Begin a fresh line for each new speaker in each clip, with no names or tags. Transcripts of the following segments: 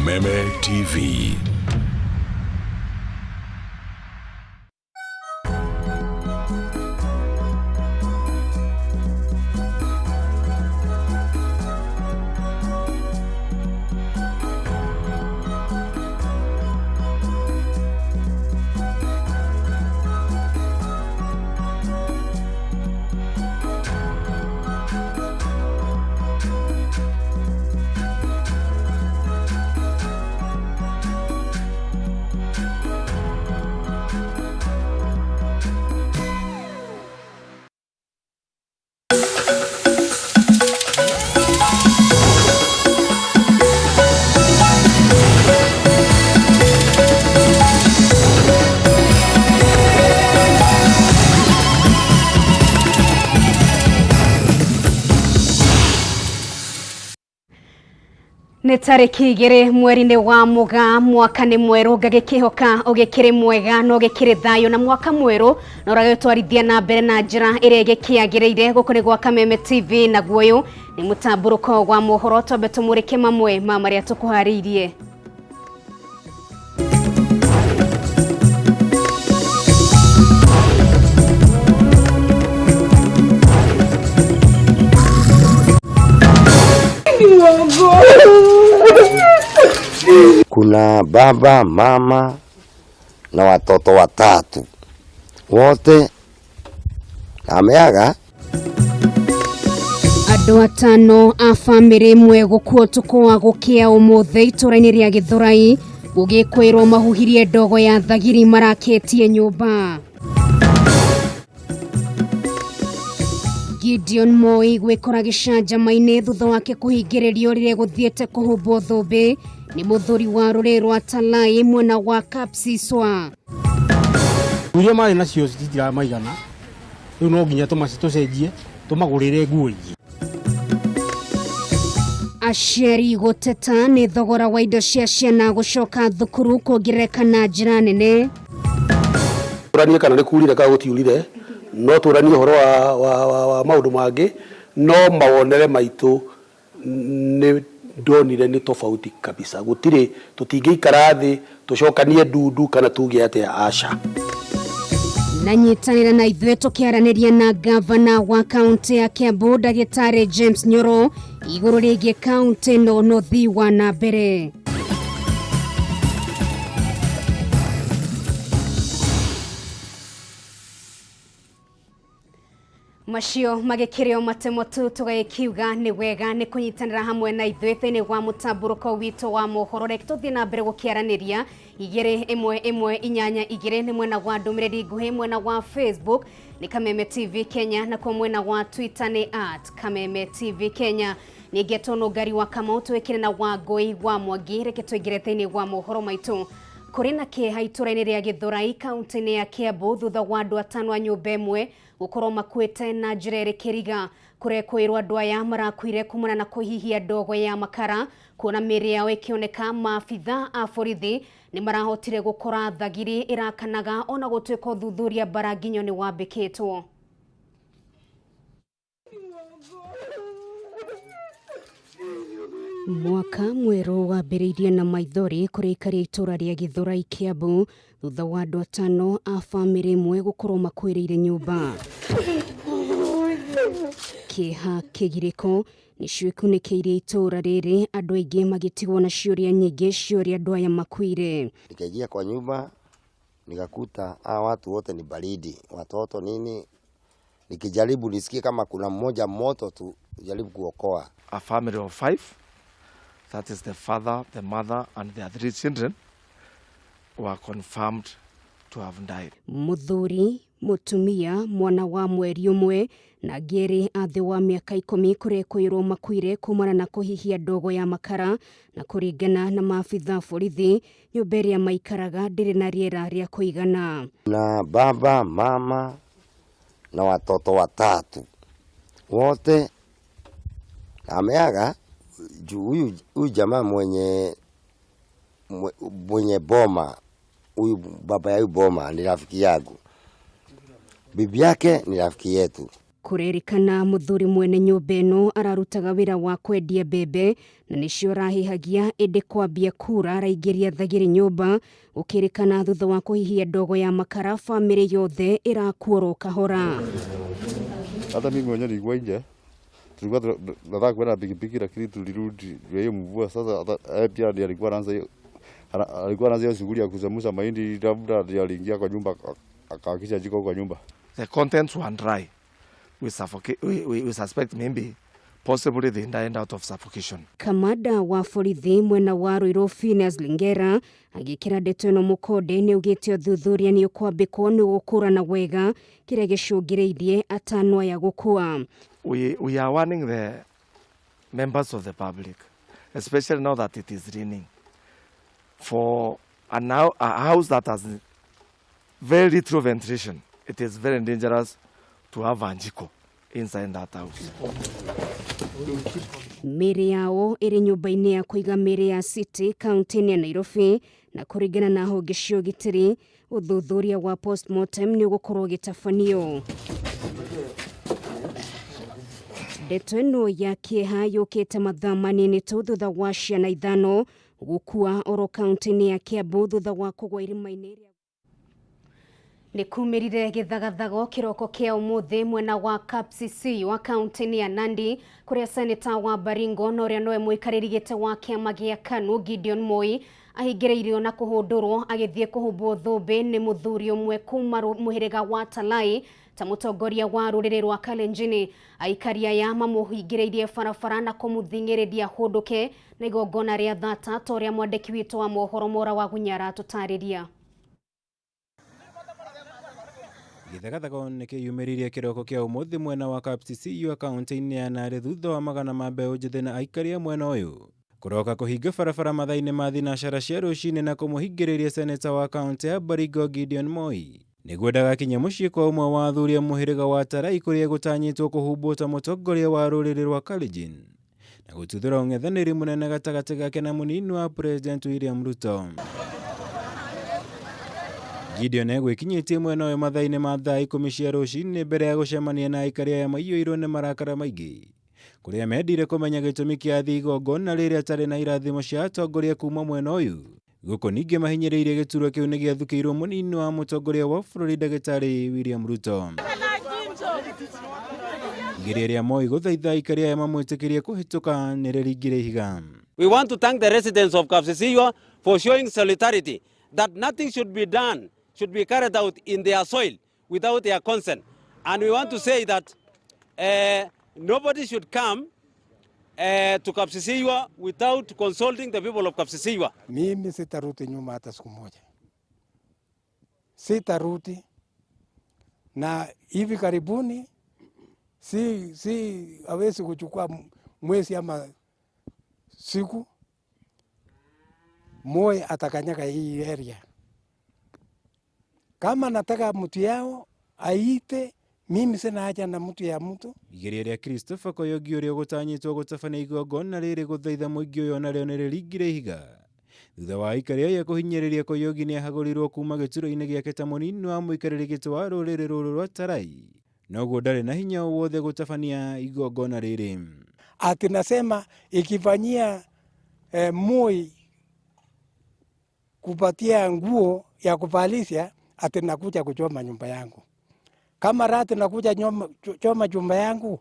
Kameme TV.
Nĩ tarĩki 2 mweri-inĩ wa Mũgaa, mwaka nĩ mwerũ, ngagĩkĩhoka ũgĩkĩrĩ mwega na ũgĩkĩrĩ thayũ, na mwaka mwerũ na ũragĩtwarithia na mbere na njĩra ĩrĩa ĩgĩkĩagĩrĩire. Gũkũ nĩ gwa Kameme TV, naguo ũyũ nĩ mũtambũrũko wa mohoro. Twambe tũmũrĩke mamwe ma marĩa tũkũharĩirie.
Kuna baba, mama na watoto watatu wote ameaga.
Andũ atano a bamĩrĩ ĩmwe gũkua ũtukũ wa gũkĩa ũmũthĩ itũũra-inĩ rĩa Gĩthũrai, gũgĩkwĩrwo mahuhirie ndogo ya thagiri marakĩtie nyũmba. Gideon Moi gwĩkora gĩcanjama-inĩ thutha wake kũhingĩrĩrio rĩrĩa gũthiĩte kũhumbwo thũmbĩ nĩ mũthuri wa rũrĩrĩ rwa Talai mwena wa Kapsiswa.
Iria marĩ nacio citiramaigana, rĩu no nginya tũcenjie tũmagũrĩre nguo ingĩ.
Aciari gũteta nĩ thogora wa indo cia ciana gũcoka thukuru kuongerereka na njĩra nene.
Tũranie kana nĩ kurire kana gũtiurire, no tũranie ũhoro wa maũndũ mangĩ, no mawonere maitũ nĩ ndonire nĩ tofauti kabisa. Gũtirĩ, tũtingĩikara thĩ tũcokanie ndundu kana tuge atĩa, aca.
Na nyitanĩra na ithuĩ tũkĩaranĩria na gavana wa kaunti ya Kiambu ndagĩtarĩ James Nyoro igũrũ rĩgiĩ kaunti ĩno na ũthii wa na mbere. Macio magĩkĩrĩo matemo tu tũgagĩkiuga nĩ wega nĩ kũnyitanĩra hamwe na ithuĩ thĩinĩ wa mũtambũrũko witũ wa mohoro. Reke tũthiĩ na mbere gũkĩaranĩria 2 1 1 8 2 nĩ mwena wa ndũmĩrĩri nguhĩ, mwena wa Facebook nĩ Kameme TV Kenya, nakuo mwena wa Twitter nĩ at Kameme TV Kenya. Ningĩ Nũngari wa Kamau twĩkĩre na Wangũi wa Mwangi. Reke tũingĩre thĩinĩ wa mohoro maitũ. Kũrĩ na kĩeha itũra-inĩ rĩa Gĩthũrai kaunti-inĩ ya Kiambu thutha wa andũ atano a nyũmba ĩmwe gũkorwo makuĩte na njĩra ĩrĩ kĩriga. Kũrekwĩrwo andũ aya marakuire kumana na kũhihia ndogo ya makara, kuona mĩĩrĩ yao ĩkĩoneka. Maabitha a borithi nĩ marahotire gũkora thagiri ĩrakanaga ona gũtuĩka ũthuthuria mbara nginyo nĩ wambĩkĩtwo. Mwaka mwerũ wambĩrĩirie na maithori kũrĩ aikari a itũũra rĩa Gĩthũrai Kiambu thutha wa andũ atano a bamĩrĩ ĩmwe gũkorwo makuĩrĩire nyũmba. Kĩeha, kĩgirĩko nĩcio ikunĩkĩirie itũũra rĩrĩ, andũ aingĩ magĩtigwo na ciũria nyingĩ cia ũrĩa andũ aya makuire.
Nikaingia kwa nyumba nikakuta hawa watu wote ni baridi, watoto nini. Nikijaribu nisikie kama kuna mmoja moto tu, jaribu kuokoa.
A family of 5, that is the father, the mother and their 3 children, were confirmed to have died.
Muthuri, mutumia, mwana wa mweri ũmwe na ngĩrĩ athĩ wa mĩaka 10 kũrekwĩrwo makuire kumana na kũhihia ndogo ya makara, na kũringana na maabitha borithi nyũmba ĩrĩa maikaraga ndĩrĩ na rĩera rĩa kũigana.
Na baba, mama na watoto watatu wote ameaga. Juu huyu jamaa mwenye boma, huyu baba ya huyu boma ni rafiki yangu, bibi yake ni rafiki yetu.
Kũrerĩkana mũthuri mwene nyũmba ĩno ararutaga wĩra wa kwendia mbembe na nĩcio arahĩhagia, ĩndĩ kwambia kura araingĩria thagiri nyũmba. Gũkĩrĩkana thutha wa kũhihia ndogo ya makara bamĩrĩ yothe ĩrakuorwo kahora.
Hata mimi mwenyewe nilikuwa nje, tulikuwa tunataka kwenda na pikipiki, lakini tulirudi juu ya hiyo mvua. Sasa hata yeye pia ndiye alikuwa anaanza hiyo, alikuwa anaanza hiyo shughuli ya kuchemusha mahindi, labda ndiye aliingia kwa nyumba akawakisha jiko kwa nyumba.
The contents were dry. We suffocate, we suspect maybe possibly they died out of suffocation.
Kamanda wa borithi mwena wa Ruiru Phineas Lingera agĩkĩra ndeto ĩno mũkonde nĩaugĩte ũthuthuria nĩ ũkwambĩkwo nĩ gũkũrana wega kĩrĩa gĩcũngĩrĩirie atano aya gũkua.
We are warning the members of the public, especially now that it is raining, for a house that has very little ventilation, it is very dangerous to have a jiko inside that house.
Mĩĩrĩ yao ĩrĩ nyũmba-inĩ ya kũiga mĩĩrĩ ya City kaunti-inĩ ya Nairobi, na kũringana na honge cia ũgitĩri ũthuthuria wa postmortem nĩ ũgũkorwo ũgĩtabanio. Ndeto ĩno ya kĩeha yũkĩte mathaa manini tu thutha wa ciana 5 gũkua oro kaunti-inĩ ya Kiambu thutha wa kũgwa irima-inĩ rĩa nĩ kumĩrire gĩthagathago kĩroko kĩa ũmũthĩ mwena wa Kapsisi wa kaunti-inĩ ya Nandi kũrĩa seneta wa Baringo na ũrĩa nowe mũikarĩri gĩtĩ wa kĩama gĩa KANU Gideon Moi ahingĩrĩirio na kũhũndũrwo agĩthiĩ kũhumbwo thũmbĩ nĩ mũthuri ũmwe kuma mũhĩrĩga wa Talai ta mũtongoria wa rũrĩrĩ rwa Kalenjin. Aikari aya mamũhingĩrĩirie barabara na kũmũthing'ĩrĩria hũndũke na igongona rĩa thata ta ũrĩa mwandĩki witũ wa mohoro Mora wa Gunyara tũtarĩria.
Gĩthagathago nĩkĩyumĩririe kĩroko kĩa ũmũthĩ mwena wa Kapsisi wa kaunti-inĩ ya Narĩ thutha wa magana ma mbeũ njĩthĩ na aikari a mwena ũyũ kũroka kũhinga barabara mathaa-inĩ ma thinacara cia rũcinĩ na kũmũhingĩrĩria seneta wa kaunti ya Baringo Gideon Moi nĩguo ndagakinye mũciĩ kwa ũmwe wa athuri a mũhĩrĩga wa Tarai kũrĩa gũtanyĩtwo kũhumbwo ta mũtongoria wa rũrĩrĩ rwa Kalenjin na gũtuthũra ũng'ethanĩri mũnene gatagatĩ gake na mũnini wa President William Ruto. Gideon egwĩkinyĩtie mwena ũyũ mathaa-inĩ ma thaa 10 cia rũcinĩ mbere ya gũcemania na aikari aya maiyũirwo nĩ marakara maingĩ kũrĩa mendire kũmenya gĩtũmi kĩa athiĩ igongona rĩrĩa atarĩ na irathimo cia atongoria kuma mwena ũyũ. Gũkũ ningĩ mahinyĩrĩirie gĩturwa kĩu nĩgĩathukĩirwo mũnini wa mũtongoria wa bũrũri ndagĩtarĩ William Ruto. Igeria rĩa Moi gũthaitha aikari aya mamwĩtĩkĩrie kũhĩtũka nĩrĩringire ihiga.
We want to thank the residents of Kapsisiwa for showing solidarity that nothing should be done, should be carried out in their soil without their consent. And we want to say that nobody should come to Kapsisiwa without consulting the people of Kapsisiwa.
Mimi sitarudi nyuma hata siku moja. Sitarudi. Na hivi karibuni si hawezi kuchukua mwezi ama siku, Moi atakanyaga hii area. Kama nataka mtu yao aite, mimi sina haja na mtu ya mtu.
Igeria rĩa Christopher Koyogi ũrĩa ũgũtanyĩtwo gũtabania igongona rĩrĩ gũthaitha mũingĩ ũyũ onarĩo nĩrĩringire ihiga. Thutha wa aikari aya kũhinyĩrĩria Koyogi nĩahagũrirwo kuma gĩturwa-inĩ gĩake ta mũnini wa mũikarĩri gĩtĩ wa rũrĩrĩ rũrũ rwa Tarai. Noguo ndarĩ na hinya o wothe gũtabania igongona rĩrĩ.
Ati nasema ikifanyia Moi kupatia nguo ya kuvalisha, ati nakuja kuchoma nyumba yangu. Kama rati nakuja choma nyumba yangu,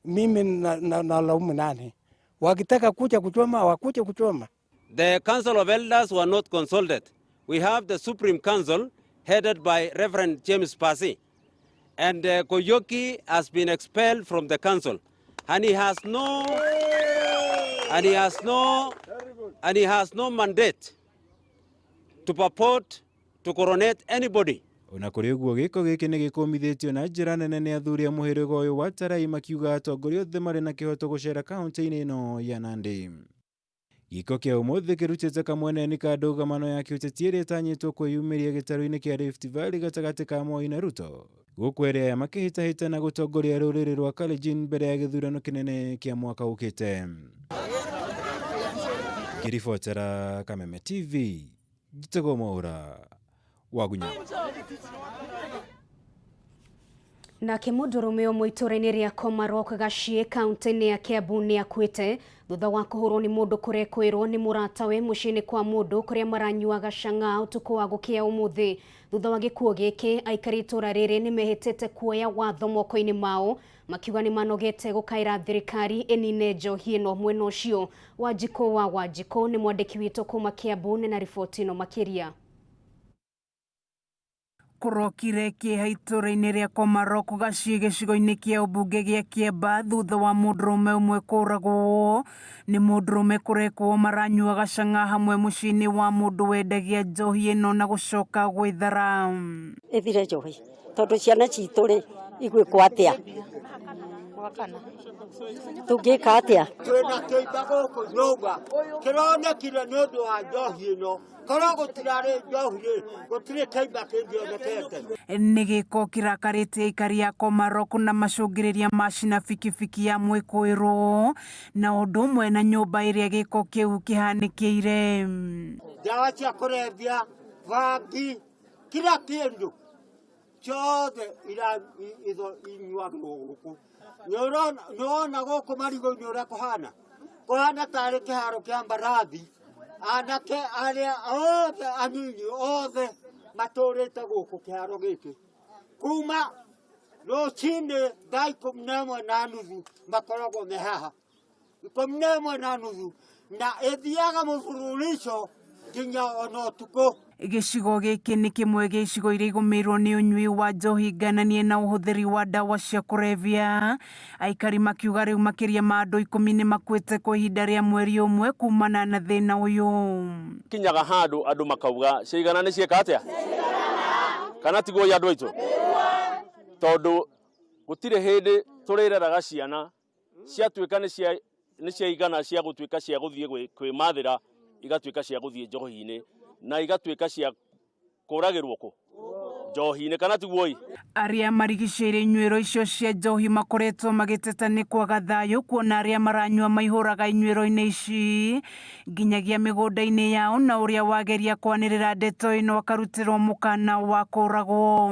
mimi na laumu nani? Wakitaka kuja kuchoma, wakuje kuchoma.
The Council of Elders were not consulted. We have the Supreme Council headed by Reverend James Pasi. And Koyoki has been expelled from the council. And he has no, and he has no, and he has no mandate to purport to coronate anybody.
Ona kũrĩ ũguo gĩko gĩkĩ nĩgĩkũmithĩtio na njĩra nene nĩ athuri a mũhĩrĩga ũyũ wa Tarai makiuga atongoria othe marĩ na kĩhoto gũcera kaunti-inĩ ĩno ya Nandi. Gĩko kĩa ũmũthĩ kĩrutĩte kamweneni ka ndũgamano ya kĩũteti ĩrĩa ĩtanyĩtwo kwĩyumĩria gĩtarũ-inĩ kĩa Rift Valley gatagatĩ ka Moi na Ruto, gũkũ erĩ aya makĩhĩtahĩtana gũtongoria rũrĩrĩ rwa Kalenjin mbere ya gĩthurano kĩnene kĩa mwaka ũkĩte. Ngĩribotera Kameme TV, njĩtagwo Mwaũra wa Gunya.
Nake mũndũrũme ũmwe itũũra-inĩ rĩa Komarok Gaciĩ kaunti-inĩ ya Kiambu nĩ akuĩte thutha wa kũhũrwo nĩ mũndũ kũrekwĩrwo nĩ mũratawe mũciĩ-inĩ kwa mũndũ kũrĩa maranyuaga chang'aa ũtukũ wa gũkĩa ũmũthĩ. Thutha wa gĩkuũ gĩkĩ, aikari itũũra rĩrĩ nĩ mehĩtĩte kuoya watho moko-inĩ mao makiuga nĩ manogete gũkaĩra thirikari ĩnine njohi ĩno mwena ũcio. Wanjikũ wa Wanjikũ nĩ mwandĩki witũ kuma Kiambu na riboti ĩno makĩria.
Kũrokire kĩeha itũũra-inĩ rĩa Komarok Gaciĩ gĩcigo-inĩ kĩa ũmbunge gĩa Kĩamba thutha wa mũndũrũme ũmwe kũragwo nĩ mũndũrũme kũrekwo maranyuaga chang'aa hamwe mũciĩ-inĩ wa mũndũ wendagia njohi ĩno na gũcoka gwĩthara.
Ĩthire njohi tondũ ciana citũ rĩ igwĩkwo atĩa, tũngĩka atĩa?
Twĩna kĩimba gũkũ nyũmba kĩronekire nĩ ũndũ wa njohi ĩno, korwo gũtirarĩ njohi rĩ gũtirĩ kĩimba kĩngĩonekete.
Nĩ gĩko kĩrakarĩte aikari a Komarok na macũngĩrĩria macina bikibiki ya mwĩkũĩrwo na ũndũ ũmwe na nyũmba ĩrĩa gĩko kĩu kĩhanĩkĩire.
Ndawa cia kũrebia, bangi, kila kĩndũ ciothe inyuagĩrwo gũkũ. Nĩwona gũkũ marigũ-inĩ ũrĩa kũhana, kũhana tarĩ kĩharo kĩa mbarathi. Anake arĩa othe anini othe matũrĩte gũkũ kĩharo gĩkĩ kuma rũcinĩ thaa 11:30 makoragwo me haha 11:30 na ĩthiaga mũbururisho nginya ona ũtukũ.
Gĩcigo gĩkĩ nĩ kĩmwe gĩa icigo iria igũmĩirwo nĩ ũnyui wa njohi ngananie na ũhũthĩri wa ndawa cia kũrebia. Aikari makiuga rĩu makĩria ma andũ 10 nĩ makuĩte kwa ihinda rĩa mweri ũmwe kumana na thĩna ũyũ.
Kinyaga handũ andũ makauga ciigana nĩ ciĩka atĩa kana tiguo andũ aitũ, tondũ gũtirĩ hĩndĩ tũrĩreraga ciana ciatuĩka nĩ ciaigana cia gũtuĩka cia gũthiĩ kwĩmathĩra, igatuĩka cia gũthiĩ njohi-inĩ na igatuĩka cia kũragĩrwo kũ njohi-inĩ kana tiguo.
Arĩa marigicĩirie inyuĩro icio cia njohi makoretwo magĩteta nĩ kwaga thayũ kuona arĩa maranyua maihũraga inyuĩro-inĩ ici nginyagia mĩgũnda-inĩ yao, na ũrĩa wageria kwanĩrĩra ndeto ĩno akarutĩrwo mũkana wa kũragwo.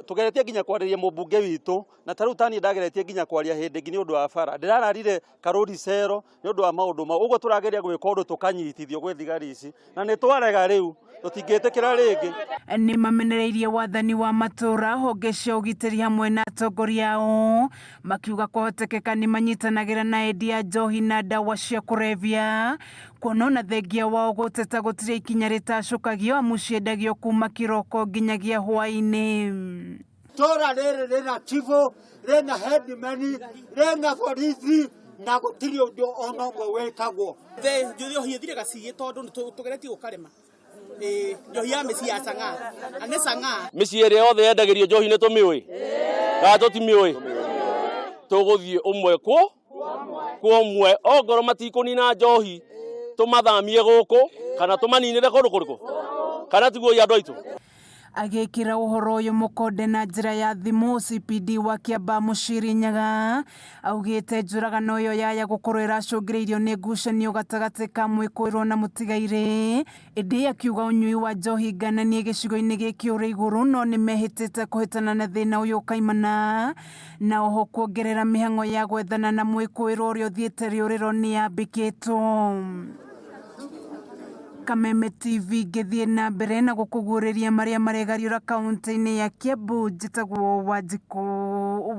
Tugeretie nginya kwarĩria mũmbunge witũ, na ta rĩu tani ndageretie nginya kwaria hĩndĩ nginya ũndũ wa bara ndĩrararire karũri cero nĩ ũndũ wa maũndũ mau, ũguo tũrageria gwĩka ũndũ tũkanyitithio gwĩ thigari ici na nĩ twarega rĩu tũtingĩtĩkĩra rĩngĩ.
Nĩ mamenereirie wathani wa matũũra, honge cia ũgitĩri hamwe na atongoria ao makiuga kwahotekeka nĩ manyitanagĩra na endia njohi na ndawa cia kũrebia, kuona ona thengia wao gũteta gũtirĩ ikinya rĩtacũkagio amu ciendagio kuma kĩroko nginyagia hwaĩ-inĩ.
Tũra rĩrĩ rĩna chibũ, rĩna headman, rĩna borithi na gũtirĩ ũndũ ona ũmwe wĩkagwo.
Njohi ĩthire gaciĩ tondũ tũgeretie gũkarĩma njohi ya mĩciĩ ya chang'aa na nĩ chang'aa.
Mĩciĩ ĩrĩa yothe yendagĩrio njohi nĩ tũmĩũĩ kana tũtimĩũĩ? Tũgũthiĩ ũmwe kwa ũmwe, ongorwo matikũnina njohi tũmathamie gũkũ kana tũmaninĩre kũndũ kũrĩkũ kana tiguo andũ aitũ.
Agĩkĩra ũhoro ũyũ mũkonde na njĩra ya thimũ, CPD wa Kĩamba Mũciri Nyaga augĩte njũragano ĩyo yaya gũkorwo ĩracũngĩrĩirio nĩ ngucanio gatagatĩ ka mwĩkũĩrwo na mũtigairĩ, ĩndĩ akiuga ũnyui wa njohi ngananie gĩcigo-inĩ gĩkĩ ũrĩ igũrũ no nĩ mehĩtĩte kũhĩtana na thĩna ũyũ kaimana, na oho kuongerera mĩhang'o ya gwethana na mwĩkũĩrwo ũrĩa ũthiĩte rĩũrĩro nĩ yambĩkĩtwo. Kameme TV ngĩthiĩ na mbere na gũkũguũrĩria marĩa maregariũra kaunti-inĩ ya Kiambu. Njĩtagwo Wanjikũ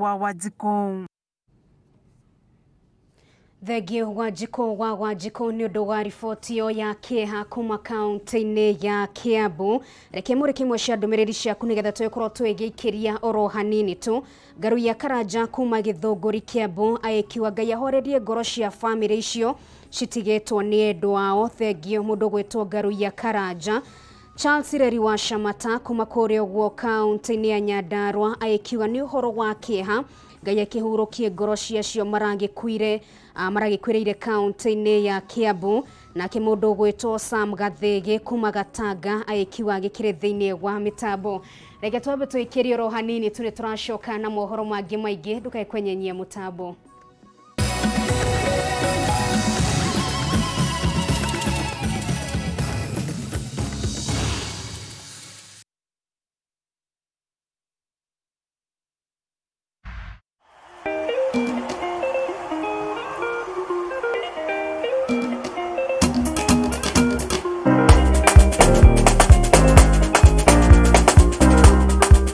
wa Wanjikũ.
Thengiũ Wanjikũ wa Wanjikũ nĩ ũndũ wa riboti ĩyo ya kĩeha kuma kaunti-inĩ ya Kiambu. Reke mũrĩ kĩmwe cia ndũmĩrĩri ciaku nĩgetha tũgĩkorwo tũgĩikĩria oro hanini tu. Ngaruiya Karanja kuma Gĩthũngũri Kiambu agĩkiuga Ngai ahorerie ngoro cia bamĩrĩ icio citigĩtwo nĩ endwa ao. Thengiũ mũndũ ũgwĩtwo Ngaruiya Karanja. Charles Ireri wa Shamata kuma kũrĩa ũguo kaunti-inĩ ya Nyandarua agĩkiuga nĩ ũhoro wa kĩeha Ngai akĩhurũkie ngoro cia acio maragĩkuĩrĩire kaunti-inĩ ya Kiambu. Nake mũndũ ũgwĩtwo Sam Gathĩgĩ kuma Gatanga agĩkiuga agĩkĩrĩ thĩinĩ wa mĩtambo. Reke twambe tũikĩrie oro hanini tu nĩ tũracoka na mohoro mangĩ maingĩ, ndũkae kwenyenyia mũtambo.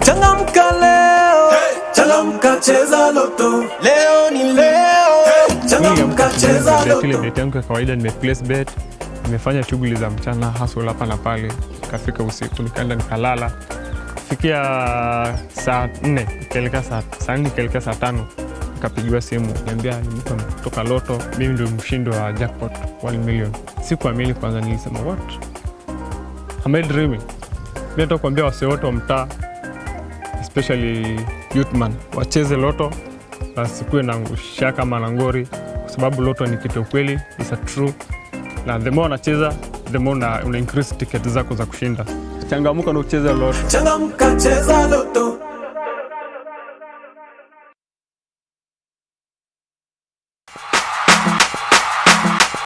Changamka leo, changamka cheza loto. Leo ni leo, changamka cheza loto.
Ile bet yangu ya kawaida nimeplace bet, nimefanya shughuli za mchana hustle hapa na pale, nikafika usiku nikaenda nikalala. Fikia saa 4 nikaelekea saa 4 nikaelekea saa 5 nikapigiwa simu, niambia ni mtu kutoka Loto, mimi ndio mshindi wa jackpot 1 million. Sikuamini kwanza, nilisema what am I dreaming? Mimi nataka kuambia wasee wote wa mtaa especially youthman wacheze loto wasikuwe na shaka ama na ngori, kwa sababu loto ni kitu kweli, is a true, na the more unacheza the more una increase ticket zako za kushinda. Changamuka na ucheze loto.
Changamka cheza loto.